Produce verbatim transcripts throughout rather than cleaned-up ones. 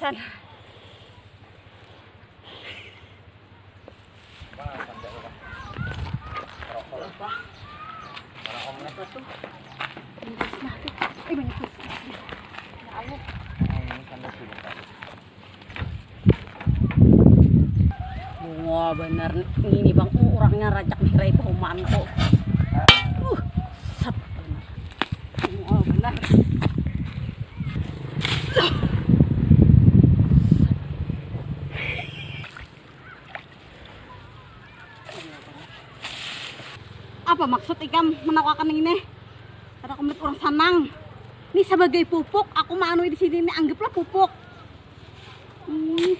Bunga banar ngini bang, uh, urangnya rancak dihirai pahumaan ku. Uh, sat banar. Bunga banar. Apa maksud ikam menakuakan ini? Kada kulit orang sanang. Ini sebagai pupuk, aku maanui di sini ini, anggaplah pupuk. Hmm.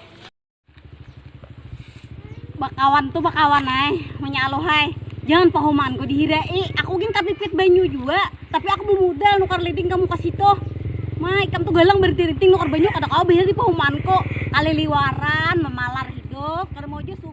Bakawan tuh bakawan ai, manya aluh ai. Jangan pahumaanku dihirai. Aku gin kapipit banyu jua, tapi aku bamudal nukar leading kamu ka situ. Ma, ikam tuh galang barinting-rinting nukar banyu, kada kawa bahir di pahumaanku. Kaliliwaran, mamalar hidup, kada mau jua.